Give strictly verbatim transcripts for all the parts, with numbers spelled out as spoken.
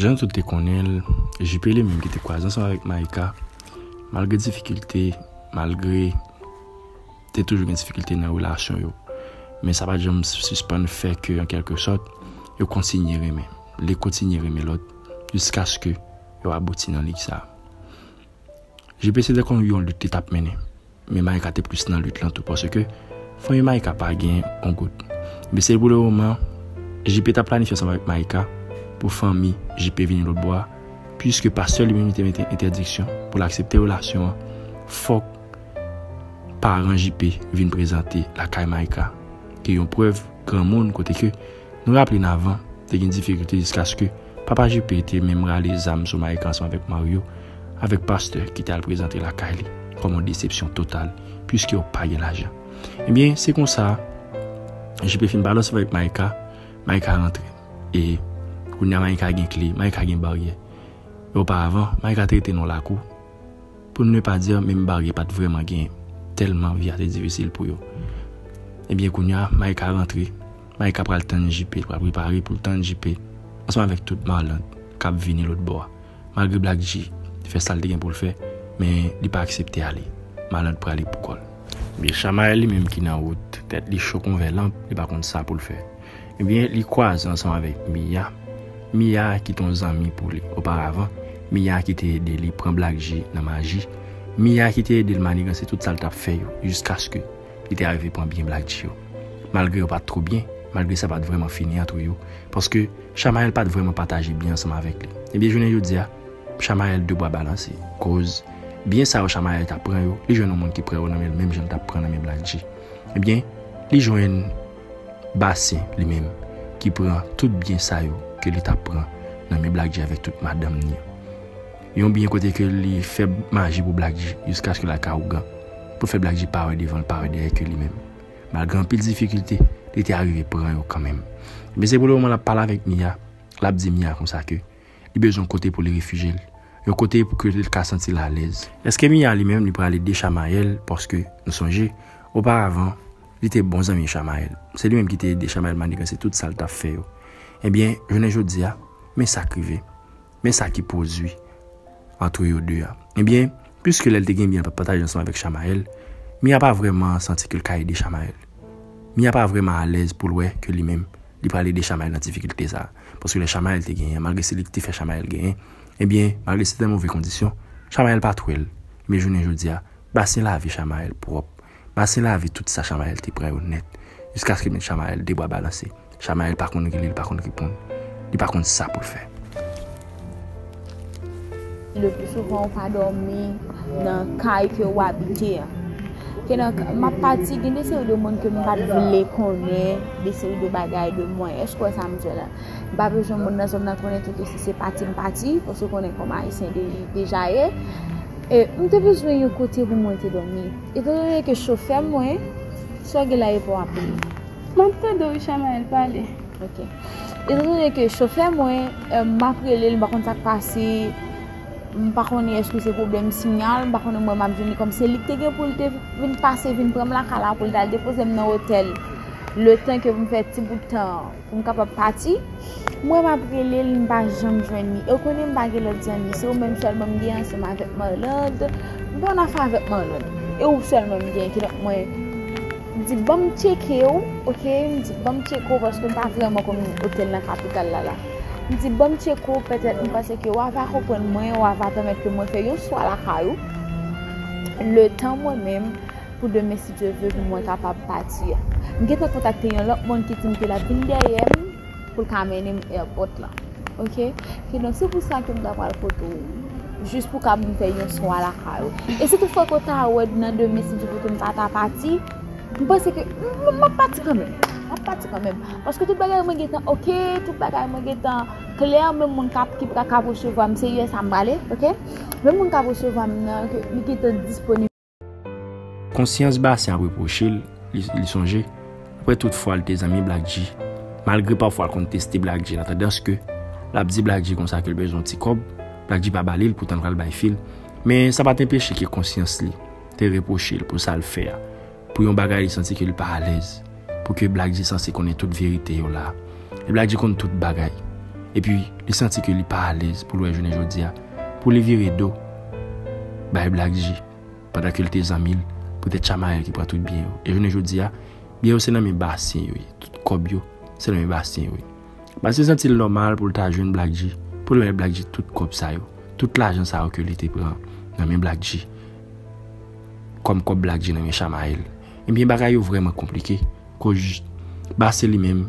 Jan tout te konnen l, J P li menm ki te kwaze ansanm avèk Maïka, malgre difikilte, malgre te toujou gen difikilte nan relasyon yo, men sa pa t janm sispann fè ke, an kèlke sòt, yo kontinye renmen. Li kontinye renmen lòt, jiskaske yo abouti nan lig sa. J P se te konn yon lit li t ap mennen. Men Maïka te plis nan lit lan tou, paske fanmi Maïka pa gen yon goud. Men se pou le moman, J P t ap planifye ansanm avèk Maïka pou fanmi J P vini lòtbò a, piske pastè li menm li te mete entèdiksyon pou l aksepte relasyon an, fòk paran J P vin prezante lakay Maïka, ki yon prèv granmoun kote ke nou raple n avan, te gen difikilte jiskaske papa J P te menm rale zam sou Maïka ansanm avèk Mario, avèk pastè ki te al prezante lakay li kòm yon desepsyon total, piske yo pa gen lajan. Ebyen, se konsa, J P fin pale ansanm avèk Maïka, Maïka rantre. E kounye a Maïka gen kle, Maïka gen baryè. E oparavan, Maïka te rete nan lakou, pou ne pa di, menm baryè pa t vrèman genyen, tèlman vi a te difisil pou yo. Ebyen, kounye a, Maïka rantre, Maïka pral tann J P, pral prepare pou l tann J P, ansanm avèk tout Marlande k ap vini lòtbò a. Malgre Black G fè sa l te gen pou l fè, men li pa aksepte ale. Marlande prale pou kò l. Ebyen, Chamael li menm ki nan wout, tèt li cho kon vè lanp, li pa konn sa pou l fè. Ebyen, li kwaze ansanm avèk Mia. Mia ki te yon zanmi pou li oparavan. Mia ki te ede li pran Black G nan maji. Mia ki te ede l maniganse tout sa l t ap fè yo, jiskaske li te arive pran byen Black G yo. Malgre yo pa t twò byen, malgre sa pa t vrèman fini ant yo, paske Chamael pa t vrèman pataje byen ansanm avèk li. Ebyen, jounen jodi a, Chamael de bwa balanse. Koz byen sa yo Chamael t ap pran yo, li jwenn yon moun ki pran yo nan men l, menm jan l t ap pran nan men Black G. Ebyen, li jwenn Basen, li menm, ki pran tout byen sa yo ke li t ap pran nan men Black G avèk tout madanm ni yo. Yon byen kote ke li fè maji pou Black G, jiskaske l al ka ougan, pou fè Black G pa wè devan l, pa wè dèyè ke li menm. Malgre anpil difikilte, li te arive pran yo kanmenm. Men se pou le moman l ap pale avèk Mia, l ap di Mia konsa ke li bezwen yon kote pou li refijye l, yon kote pou ke li ka santi l alèz. Èske Mia li menm li pral ede Chamael, paske nou sonje, oparavan, li te bon zanmi Chamael. Se li menm ki te ede Chamael maniganse tout sa l t ap fè yo. Ebyen, jounen jodi a, men sa k rive. Men sa ki pwodui ant yo de a. Ebyen, piske lè l te gen byen l pa t pataje ansanm avèk Chamael, Mia pa vrèman santi ke l ka ede Chamael. Mia pa vrèman alèz pou l wè ke li menm, li pral ede Chamael nan difikilte sa a. Paske lè Chamael te genyen, malgre se li ki te fè Chamael genyen, ebyen, malgre se te nan move kondisyon, Chamael pa t wè l. Men jounen jodi a, basen lavi Chamael pwòp. Basen lavi tout sa Chamael te pran yo nèt. Jiskaske men Chamael de bwa balanse. Chamael pa konn rele, li pa konn reponn. Li pa konn sa pou l fè. Le pli souvan, ou pa dòmi nan kay ke w abite an. Ke nan, m ap pati, gen de seri de moun ke m pa t vle konnen, de seri de bagay de mwen. Èske w wè sa m di w la? M pa bezwen moun nan zòn nan konnen tou ke si se pati m pati, paske w konnen kòman Ayisyen de-, deja ye. E m te bezwen yon kote pou mwen te dòmi. Etandone ke chofè mwen, sa w gen la e pa w ap peye. M ap tande w, Chamael, pale. Ok. Etandone ke chofè mwen, eh, m ap rele l, m pa konn sa k pase, m pa konnen èske se pwoblèm siyal, m pa konnen mwen m ap jwenn li kòm se li k te gen pou l te vin pase, vin pran m lakay la pou l t al depoze m nan otèl. Letan ke m fè ti bout tan pou m kapab pati. Mwen m ap rele l, m pa janm jwenn li. E w konnen m pa gen lòt zanmi, se ou menm sèlman m gen ansanm avèk Marlande. M pa nan afè avèk Marlande. E ou sèlman m gen, kidonk mwen, m di ban m tcheke w, ok? M di ban m tcheke w paske m pa vrèman konn otèl nan kapital la la. M di ban m tcheke w, petèt m panse ke w ava konprann mwen, w ava pèmèt ke mwen fè yon swa lakay ou. Letan mwen menm, pou demen, si Dye vle, pou mwen kapab pati a. M gentan kontakte yon lòt moun ki di m ke l ap vin dèyè m pou l ka mennen m airport lan. Ok? Kidonk, se pou sa ke m ta pral kote w, jis pou ka vin fè yon swa lakay ou. E si toutfwa ke w ta wè nan demen, si Dye vle, ke m pa ta pati, m panse ke m, m ap pati kanmenm. M ap pati kanmenm. Paske tout bagay mwen gentan ok, tout bagay mwen gentan klè, menm moun k ap, ki pral ka resevwa m, se U S A m prale, ok? Menm moun k ap resevwa m nan, ke li gentan disponib. Konsyans Basen ap repwoche l, li, li sonje, apre tout fwa l te zanmi Black G, malgre pafwa l konn teste Black G nan tandans ke l ap di Black G konsa ke l bezwen yon ti kòb, Black G pa ba li l, poutan l pral bay fi l. Men sa pa t anpeche ke konsyans li te repwoche l pou sa l fè a, pou yon bagay li santi ke li pa alèz, pou ke Black G sanse konnen tout verite yo la. E Black G konn tout bagay. Epi, li santi ke li pa alèz pou l wè jounen jodi a, pou li vire do bay Black G, pandan ke l te zanmi l, poutèt Shamayel ki pran tout byen yo. E jounen jodi a, byen yo se nan men Bastien yo ye. Tout kòb yo, se nan men Bastien yo ye. Bastien santi l nòmal pou l ta jwenn Black G, pou l remèt Black G tout kòb sa yo, tout lajan sa yo ke li te pran nan men Black G, kòm kòb Black G nan men Shamayel. Ebyen, bagay yo vrèman konplike. Koz Bastien li menm,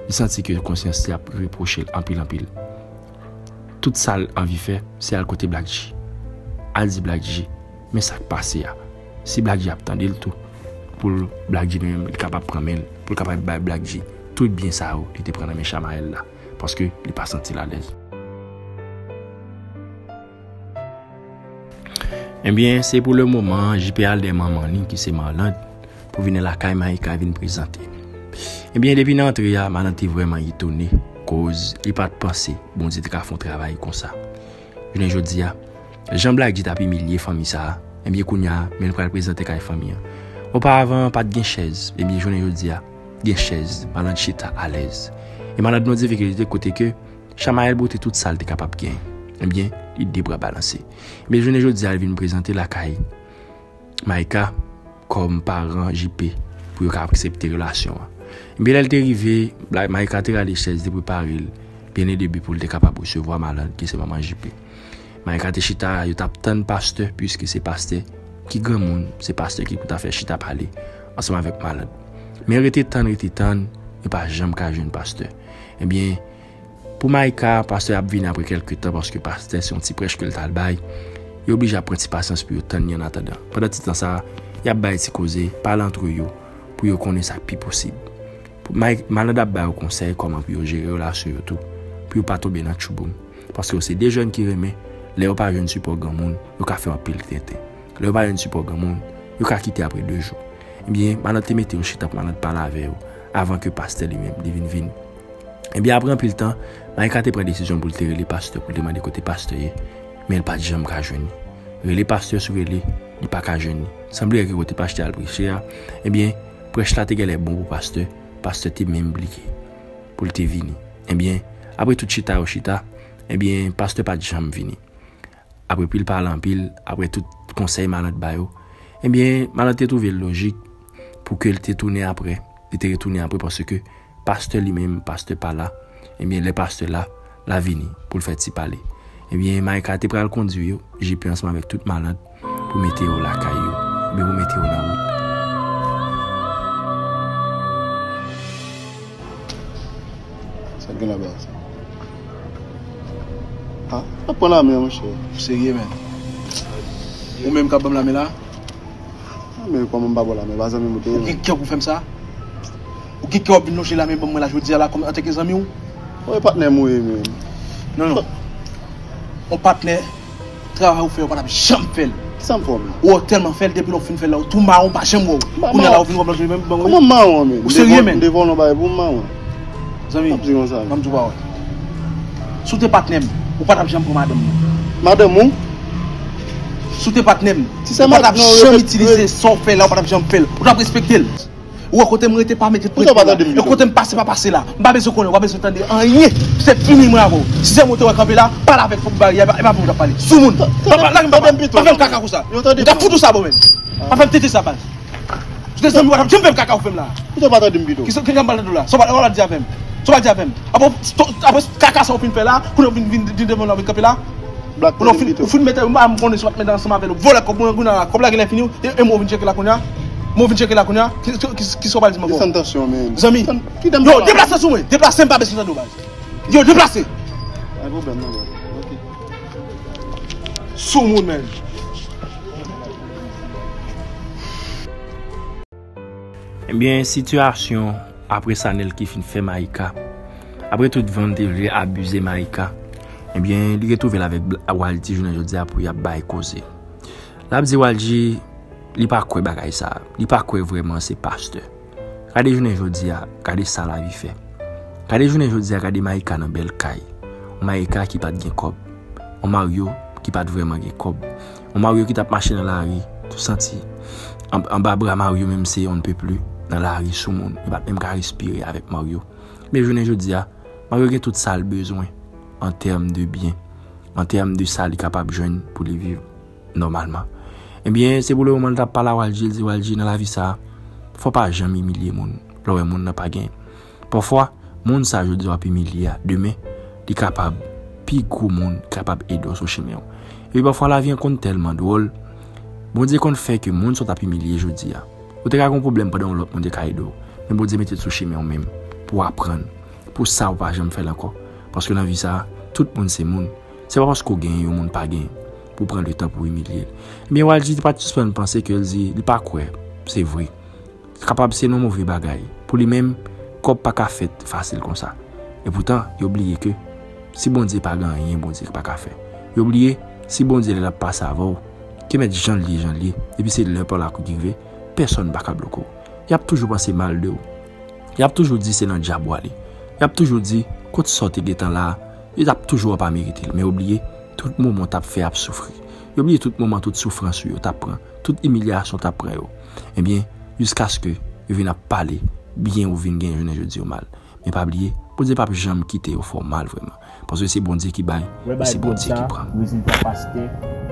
li santi ke konsyans li ap repwoche l anpil, anpil. Tout sa l anvi fè, se al kote Black G. Al di Black G, men sa k pase a. Si Black G ap tande l tou, pou l, Black G li menm, li kapab pran men l, pou l kapab bay Black G tout byen sa yo li te pran nan men Shamayel la, paske li pa santi l alèz. Ebyen, se pou le moman, J P al dèyè manman li, ki se Marlande, pou vin lakay Maïka vin prezante. Ebyen, depi nan antre a, Marlande te vrèman etone, koz li pa t panse Bondye te ka fè yon travay konsa. Jounen jodi a, jan Black G t ap imilye fanmi sa a, ebyen, kounye a, men l pral prezante kay fanmi an. Oparavan, pa t gen chèz, ebyen, jounen jodi a, gen chèz, Marlande chita alèz. E Marlande motive ke li te kote ke Shamayel bote tout sa l te kapab gen. Ebyen, li de bra balanse. Men jounen jodi a, l vin prezante lakay Maïka kòm paran J P pou yo ka aksepte relasyon an. Ebyen, lè l te rive, Bla-, Maïka te rale chèz, te prepare l byen e debyen pou l te kapab resevwa Marlande, ki se manman J P. Maïka te chita, yo t ap tann pastè, piske se pastè ki granmoun, se pastè ki pou ta fè chita pale ansanm avèk Marlande. Men rete tann, rete tann, yo pa janm ka jwenn pastè. Ebyen, pou Maïka, pastè ap vini apre kèlke tan, paske pastè se yon ti prèch ke l t al bay. Yo oblije ap pran ti pasyans pou yo tann li annatandan. Pandan ti tan sa a, y ap bay ti koze, pale antre yo, pou yo konnen sa k pi posib. Pou May-, Marlande ap ba yo konsèy kòman pou yo jere relasyon yo tou, pou yo pa tonbe nan tchouboum. Paske yo se de jèn ki renmen, lè yo pa jwenn sipò granmoun, yo ka fè anpil tenten. Lè yo pa jwenn sipò granmoun, yo ka kite apre de jou. Ebyen, Marlande te mete yo chita pou Marlande pale avè yo, avan ke pastè li menm, li vin vini. Ebyen, apre anpil tan, Maïka te pran desizyon pou l te rele pastè, pou l te mande kote pastè ye, men l pa t janm ka jwenn li. Rele pastè sou rele, li pa ka jwenn li. Sanble ke kote pastè al preche a, ebyen, prèch la te genlè bon pou pastè, pastè te menm bliye pou l te vini. Ebyen, apre tout chita yo chita, ebyen, pastè pa t janm vini. Apre pil pale anpil, apre tout konsèy Marlande ba yo, ebyen, Marlande te twouve l lojik pou ke l te tounen apre, li te retounen apre, paske pastè li menm, pastè pa la. Ebyen, lè pastè la, l a vini pou l fè ti pale. Ebyen, Maïka te pral kondwi yo, J P ansanm avèk tout Marlande, pou mete yo lakay yo, ebyen, pou mete yo nan wout. Sa k gen laba a sa? Ha? Ap pran lame an, monchè. Ou serye, menn? Ou menm k ap ban m lame la? Ah, men kòman m pa ba w lame, pa zanmi m ou te ye, menn. Ou gen kè pou fè m sa? Ou gen kè w ap vin lonje lame ban mwen la jodi a la kòm antanke zanmi w? Ou e patnè m ou ye, menn. Non, non. On patnè, travay ou fè, ou pa t ap janm fè l. Kisa m fè w, menn? Ou tèlman fè l, depi lè w fin fè l la, ou tou mawon, m pa janm wè w. Kounye a la, ou vin wè m lonje lame ban mwen. Kòman m mawon, menn? Ou serye, menn? M devò nan bagay pou m mawon. Zanmi, m ap di w konsa, ban m di w pawòl. Si w te patnè m, ou pa t ap janm pran madanm mwen. Madanm ou? Si w te patnè m, ou pa t ap janm itilize sa w fè la, ou pa t ap janm fè l. Ou t ap respekte l. Ou wè kote m rete pa mete prete la. E kote m pase pa pase la. M pa bezwen konnen, ou pa bezwen tande anyen. Se fini mwen avè w. Si se mwen ou te wè kanpe la, pale avèk fòk bari a, e pa, e pa pou w t ap pale. Soumoun. Pa, pa, lage m pa, pa fè m kaka konsa. M t ap fout ou sa bon menm. Pa fè m tete sa baz. Ou te zanmi, ou pa t ap janm fè m kaka ou fè m la. Ou te pa tande m pito. Kisa, kisa m pral tande w la? Sa w pral, w pral di avè m. Sa w pral di avè m. Apre, apre kaka sa w fin fè la, kounye a w vin, vin, vin devan la, vin kanpe la. Black Kounye a w fin, ou fin mete, m pa m konnen si w ap mete ansanm avè l, vòlè kòb mwen, kounye a, kòb la genlè fini, e, e mwen w vin tcheke la kounye a. Mwen w vin tcheke la kounye a. Ki, ki, ki, kisa w pral di m ankò? Desann tansyon, men. Zanmi. Yo, deplase sou mwen. Deplase, m pa bezwen tande w, baz. Yo, deplase. Pa gen pwoblèm, non, baz. Ok. Soumoun, men. Ebyen, sitiyasyon apre Sanel ki fin fè Maïka, apre tout van te vle abize Maïka, ebyen, li retwouve l avèk Bla-, Waldy jounen jodi a pou y ap bay koze. L ap di Waldy, li pa kwè bagay sa, li pa kwè vrèman se pastè. Gade jounen jodi a, gade sa lavi fè. Gade jounen jodi a, gade Maïka nan bèl kay. Yon Maïka ki pa t gen kòb. Yon Mario ki pa t vrèman gen kòb. Yon Mario ki t ap mache nan lari, tou santi. An, anba bra Mario menm se on ne peut plus nan lari soumoun. Yo pa t menm ka respire avèk Mario. Men jounen jodi a, Mario gen tout sa l bezwen. an tèm de byen, an tèm de sa li kapab jwenn pou li viv nòmalman. Ebyen, se pou le moman l t ap pale a Walji, l di Walji nan lavi sa a, fò pa janm imilye moun lè w wè moun nan pa gen. Pafwa, moun sa jodi a w ap imilye a, demen, li kapab pi gwo moun kapab ede w sou chemen w. Epi pafwa lavi an konn tèlman dwòl, Bondye konn fè ke moun sa w t ap imilye jodi a, ou te ka gen yon pwoblèm pandan yon lòt moun te ka ede w, men Bondye mete l sou chemen w menm pou w aprann, pou sa w pa janm fè l ankò. Paske nan vi sa a, tout moun se moun. Se pa paske w genyen yon moun pa genyen pou w pran letan pou w imilye l. Ebyen, Walji pa t sispann panse ke l di li pa kwè se vre. Kapab se yon move bagay. Pou li menm, kòb pa ka fèt fasil konsa. Epoutan, yo bliye ke si Bondye pa gen anyen Bondye pa ka fè. Yo bliye, si Bondye lè l ap pase avè w, ke mèt jan l ye, jan l ye, epi se lè pa w la kou ki rive, pèsonn pa ka bloke w. Y ap toujou panse mal de w. Y ap toujou di se nan dyab w ale. Y ap toujou di, kot sa w te gentan la a, yo t ap toujou w pa merite l. Men yo bliye, tout moman w t ap fè ap soufri. Yo bliye tout moman tout soufrans ou yo t ap pran, tout imilyasyon w t ap pran yo. Ebyen, jiskaske yo vin ap pale byen ou vin gen jounen jodi yo mal. Men pa bliye, Bondye p ap janm kite yo fè w mal vrèman. Paske se Bondye ki bay, e se Bondye ki pran. Rezilta pastè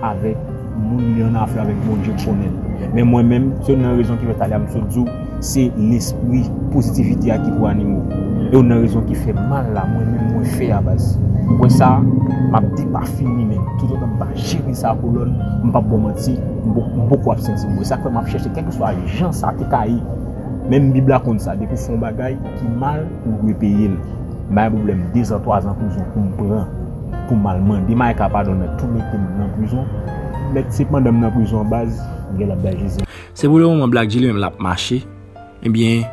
avèk moun li an afè avèk Bondye konnen l. Men mwen menm, se youn nan rezon ki fè talè a m sot di w, se lespri pozitivite a ki pou anime w. E youn nan rezon ki fè mal la, mwen menm mwen fè a baz. Ou wè sa, m ap depafini men. Toutotan m pa jere sa kolòn, m p ap ba w manti, m poko ap santi m byen. Sa k fè m ap chèche kèlkeswa jan sa te ka ye. Menm Bib la konn sa, depi w fè yon bagay ki mal, ou dwe peye l. M pa gen pwoblèm dezan, twazan prizon pou m pran, pou m al mande Maïka padon, mèt tou mete m nan prizon. Mèt se pandan m nan prizon baz, m gen l ap bay Jezi. Se pou le moman Black G li menm l ap mache, ebyen,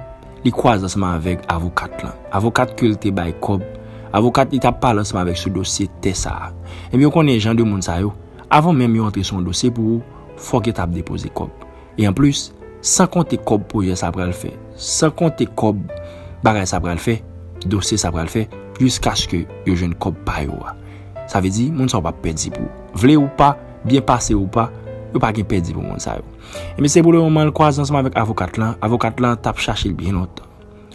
li kwaze ansanm avèk avokat lan. Avokat ke l te bay kòb, avokat li t ap pale ansanm avèk sou dosye tè sa a. Ebyen, ou konnen jan de moun sa yo, avan menm yo antre sou yon dosye pou ou, fòk yo t ap depoze kòb. E anplis, san konte kòb pwojè sa pral fè, san konte kòb bagay sa pral fè, dosye sa pral fè, jiskaske yo jwenn kòb pa yo a. Sa vle di, moun sa yo p ap pèdi pou ou. Vle ou pa, byen pase ou pa, yo pa gen pèdi pou moun sa yo. Ebyen, se pou le moman l kwaze ansanm avèk avokat lan. Avokat lan t ap chache l byen lontan.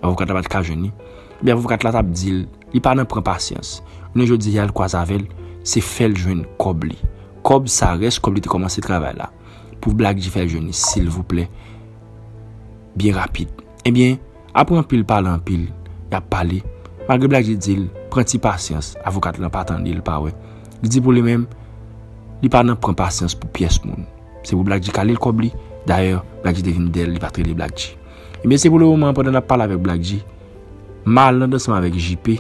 Avokat la pa t ka jwenn li. Ebyen, avokat la t ap di l, li pa nan pran pasyans. Jounen jodi a, l kwaze avè l, se fè l jwenn kòb li. Kòb sa, rès kòb li te kòmanse travay la. Pou Black G fè l jwenn li, silvouplè. Byen rapid. Ebyen, apre anpil pale anpil, y ap pale. Malgre Black G di l, pran ti pasyans, avokat lan pa tande l, pa wè. Li di pou li menm, li pa nan pran pasyans pou pyès moun. Se pou Black G kale l kòb li. Dayè, Black G te vin dèyè l, li pa t rele Black G. Ebyen, se pou le moman, pandan n ap pale avèk Black G, m al nan dansman avèk J P,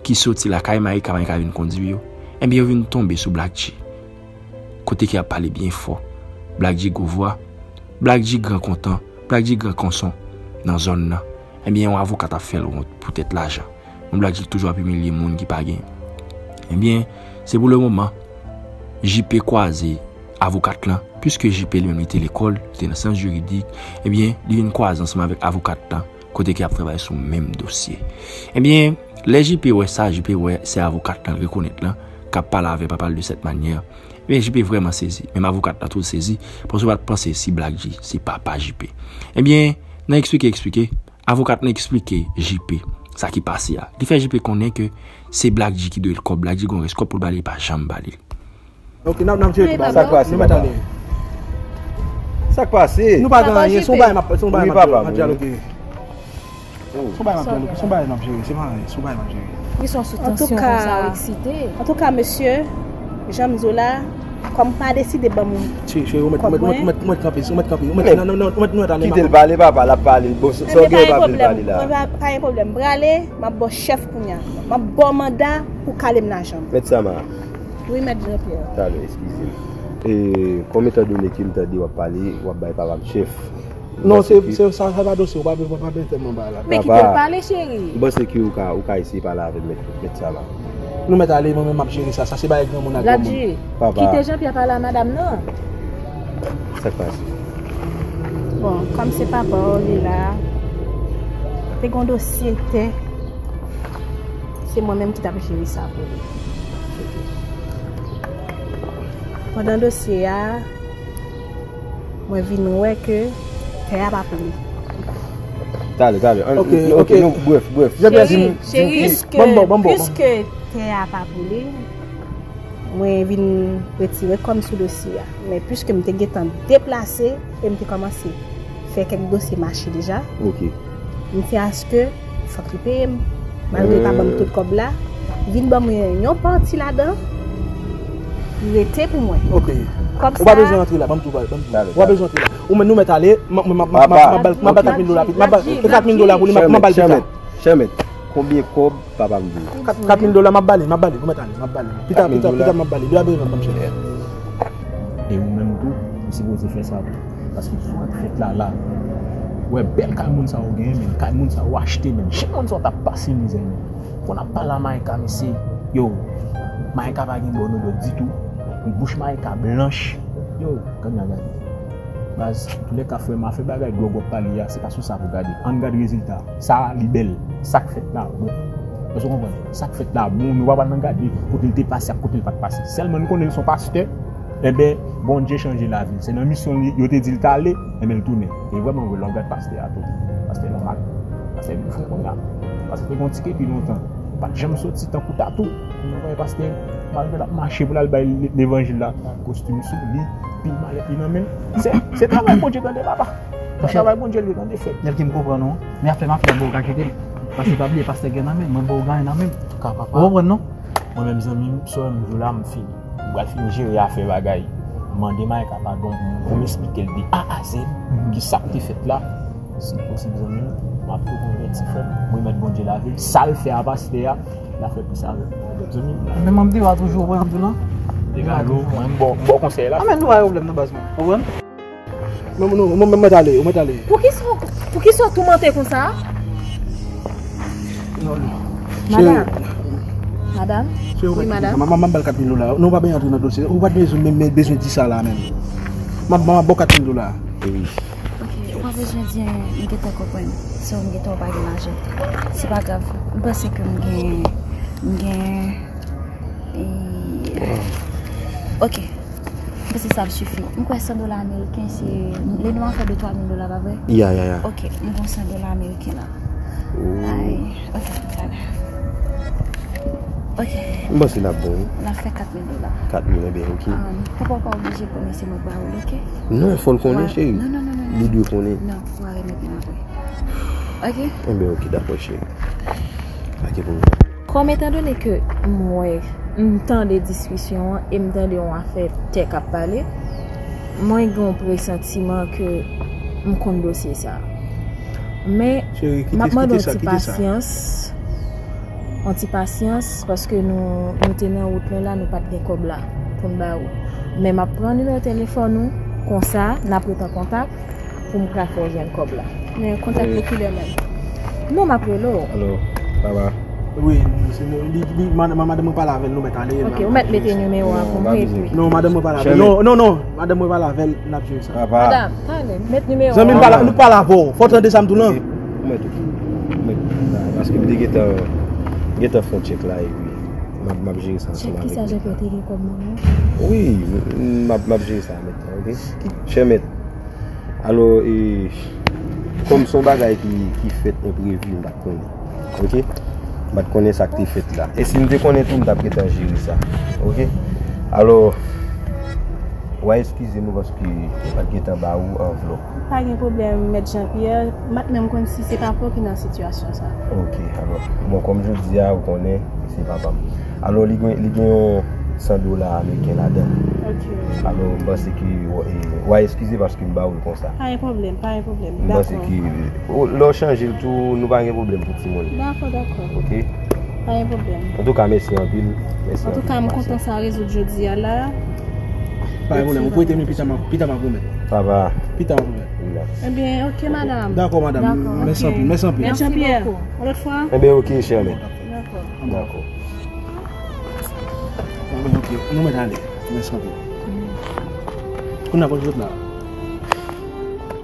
ki soti lakay Maïka, Maïka vin kondui yo. Ebyen, yo vin tonbe sou Black G. Kote ke y ap pale byen fò. Black G gwo vwa, Black G gran kontan, Black G gran konson nan zòn nan. Ebyen, yon avoka t ap fè l wont poutèt lajan. Yon Black G ki toujou ap imilye moun ki pa gen. Ebyen, se pou le moman, J P kwaze avokat lan, piske J P li menm li te lekòl, li te nan syans jiridik, ebyen, li vin kwaze ansanm avèk avokat lan, kote ke y ap travay sou menm dosye. Ebyen, lè J P wè sa, J P wè se avokat lan l rekonèt lan, k ap pale avè papa l de sèt manyè. Ebyen, J P vrèman sezi. Menm avokat lan tou sezi, paske yo pa t panse si Black G se papa J P. Ebyen, nan eksplike, eksplike, avokat lan eksplike J P sa ki pase a. Li fè J P konnen ke se Black G ki dwe l kòb, Black G gon rès kòb pou l ba li, li pa janm ba li l. Ok, n ap, n ap jere tout bagay. Sa k pase, papa? Sa k pase? Nou pa gen anyen, se yon bagay m ap, se yon bagay m ap, m ap dyaloge. Se yon bagay m ap jere, se yon bagay m ap jere, se pa anyen, se yon bagay m ap jere. Li son sou tansyon konsa, ou eksite. Antouka, mesye, jan m di w la, kòm pa deside ban m kòb mwen. Cheri, cheri, ou mèt, ou mèt, ou mèt, ou mèt kanpe, ou mèt kanpe, ou mèt, non, non, non, ou mèt, ou mèt ale. Kite l pale, papa, l ap pale. Bon, sa w gen pa vle pale la. Pa gen pwoblèm, m prale, m ap ba w chèf kounye a. M ap ba w manda pou kale m nan janm. Mèt Sama. Wi, mèt Jean Pierre. Talè, eskize m. E, kòm etan done ke m tande w ap pale, w ap bay papa m chèf. Non, se, se, sa, sa pa dosye, w pa, w pa, w pa bezwen tèlman bagay la. Men kite l pale, cheri. M panse ke ou ka, ou ka eseye pale avè mèt, mèt Sama. Nou mèt ale, mwen menm m ap jere sa. Sa se bagay granmoun ak granmoun. Papa. Kite Jean Pierre pale a madanm nan. Sa k pase? Bon, kòm se papa w li la, te gon dosye tè. Se mwen menm ki t ap jere sa pou li. Pandan dosye a, mwen vin wè ke tè a pa pou li. Talè, talè. Ok, ok, ok, non, brèf, brèf. Cheri, cheri, piske, piske Kè a pa pou li, mwen vin retire kò m sou dosye a. Men piske m te gentan deplase e m te kòmanse fè kèk dosye mache deja, Ok. m te aske fòk li peye m. Malgre l pa ban m tout kòb la, vin ban mwen yon pati ladan, li rete pou mwen. Ok. Kòb Ou pa sa bezwen antre la, ban m tou pale, ban m tou Dale, pale. Ou pa dale. bezwen antre la. Ou menm nou mèt ale, m ap ba l kat mil dola pou li, m ap ba l kat mil dola pou li, m ap ba l kat mil dola pou li, m ap ba l pita. Chèmèt, mèt, konbyen kòb papa m di w? Kat mil dola, m ap ba li, m ap ba li, ou mèt ale, m ap ba li. Pita, pita, pita, m ap ba li. Li pa bezwen ban m chèk. E ou menm tou, ou sipoze fè sa tou. Paske sou ak fèt la la, wè bèl kay moun sa ou genyen, men kay moun sa ou achte, men chak moun sa ou t ap pase mizè, men. Kon ap pale a Maïka, mesye, yo, Maïka pa gen bon odò ditou. Bouch Maïka blanch. Yo, gade la gade. Baz, antoulèka frè m, afè bagay dwòg w ap pale a, se pa sou sa pou gade. Ann gade rezilta. Sa li bèl. Sa k fèt la bon. Èske w konprann? Sa k fèt la bon, nou pa pral nan gade kote l te pase ak kote l pa t pase. Sèlman nou konnen l se yon pastè, enben, Bondye chanje lavi l. Se nan misyon li, yo te di l t ale, enben l tounen. E vrèman vre, lè w gad pastè a tou. Pastè nòmal. Pastè vin fou kounye a. Pastè te gen yon ti kepi lontan. Pa t janm soti tankou tatou. Kounye a pastè, malgre l ap mache pou l al bay levanjil la, kostim sou li, pil malèt li nan men l. Se, se travay Bondye tande papa. Se travay Bondye li tande frè. Nèl ki m konprann ou. Men afè mafya bon ou ka kite l. Paske pa bliye pastè gen nan men l, mwen bon ou gen nan men m. Ou konprann non? Mwen menm zanmi m, sa w wè m di w la, m fini. M pral fin jere afè bagay. M mande Maïka padon pou m esplike l de A a Z ki sa k te fèt la. Si l posib zanmi m, m ap tou konvèti frè m. M remèt Bondye lavi l. Sa l fè a pastè a, l a fè plis avè m. Zanmi m. Men m ap di w a toujou wè m di w lan. Egal ou, mwen m ba w konsèy la. A men nou pa gen pwoblèm nan baz mwen. Ou konprann? Mwen mwen mwen mwen ale, mwen ale. Poukisa poukisa w toumante konsa? Non non. Madanm. Madanm. Wi madanm. Mwen mwen bal kat mil dola. Non pa ben antre nan dosye. Ou pa bezwen men men bezwen di sa la menm. Mwen mwen bon kat mil dola. Wi. Ok, ou pa bezwen di anyen, m gentan konprann. So m gentan w pa gen lajan. Se pa grav. M panse ke m gen m gen e, ok. M panse sa ap sifi. M kwè san dola ameriken se le nou a fè de twa mil dola pa vre? Ya ya ya. Ok, m gon san dola ameriken la. Ay, ok, talè. Ok. M panse n ap bon wi. N ap fè kat mil dola. Kat mil, enben ok. Papa w pa oblije konnen se mwen k ba ou l, ok? Non, fò l konnen cheri. Non non non non. Li dwe konnen. Non, w a remèt mwen apre. Ok? Enben ok, dakò cheri. Pa gen pwoblèm. Kòm etandone ke m wè, m tande diskisyon an e m tande yon afè tè k ap pale, mwen gen yon presantiman ke m konn dosye sa. Men, m ap mande yon ti pasyans, yon ti pasyans, paske nou, nou te nan wout nou la, nou pa t gen kòb la pou n ba ou. Men m ap pran nimewo telefòn ou, konsa, n ap ret an kontak. Pou m ka fè w jwenn kòb la. Men kontak li kilè menm? Non, m ap rele w. Alo, papa. Wi, se nou, li, li, madanm, madanm mwen pale avè l, nou mèt ale. Ok, ou mèt mete nimewo a pou mwen epi. Non, madanm mwen pale avè l. Non, non, non, madanm mwen pale avè l, n ap jere sa. Papa. Madanm, pale, met nimewo a. Zanmi m pale, nou pale avè w, fò w tande sa m di w lan. Ou mèt, ou mèt, paske m te gentan, gentan fè yon tchèk la epi m ap, m ap jere sa ansanm avèk. Chèk kisa Jean Pierre te gen kòb nan men? Wi, m ap, m ap jere sa mèt, ok? Chè mèt. Alò, e, kòm se yon bagay ki, ki fèt enprevi, m pa t konnen. Ok? M pa t konnen sa k te fèt la. E si m te konnen tou, m t ap gentan jere sa. Ok? Alò, w a eskize nou paske m pa t gentan ba ou anvlòp. Pa gen pwoblèm, Mèt Jean Pierre. M pa t menm konn si se papa w ki nan sitiyasyon sa. Ok, alò. Bon, kòm jodi a, ou konnen, se papa m. Alò, li gen, li gen yon san dola ameriken ladan l. Ok. Alò, m panse ke w, e, w a eskize paske m ba ou l konsa. Pa gen pwoblèm, pa gen pwoblèm. M panse ke, o, lè w chanje l tou, nou pa gen pwoblèm pou timoun. Dakò, dakò. Ok? Pa gen pwoblèm. Antouka, mèsi anpil. Mèsi anpil. Antouka, m kontan sa rezoud jodi a la. Pa gen pwoblèm, ou prete m, pita m ap, pita m ap remèt. Papa. Pita m ap remèt. Ebyen, ok, madanm. Dakò, madanm. Mèsi anpil, mèsi anpil. Mèt Jean Pierre, yon lòt fwa. Ebyen, ok, chè mèt. Dakò. Dakò. Bon, ok, nou mèt ale. Mèsi anpil. Kounye a, kote sot la?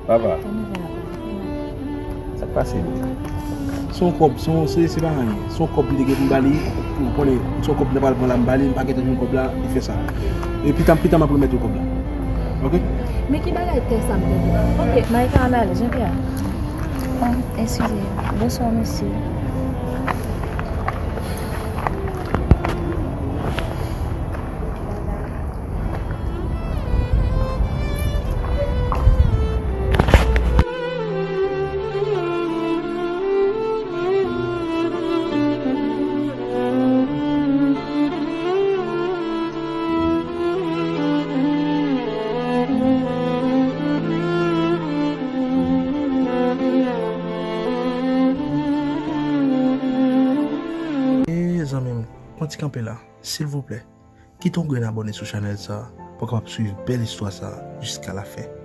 Papa. Sa k pase menm? Se yon kòb, se yon, se, se pa anyen. Se yon kòb m te gen pou m ba li, ou konnen, se yon kòb m te pral pran la, m ba li, m pa gentan jwenn kòb la, li fè sa. E pita, pita m ap remèt ou kòb la. Ok? Men ki bagay tè sa m tande? Ok, Maïka ann ale, Jean Pierre. Ah, eskize. Bonswa, mesye. E zanmi m, yon ti kanpe la, silvouplè. Kite yon grenn abòne sou chanèl sa pou w kapab swiv bèl istwa sa jiska lafen.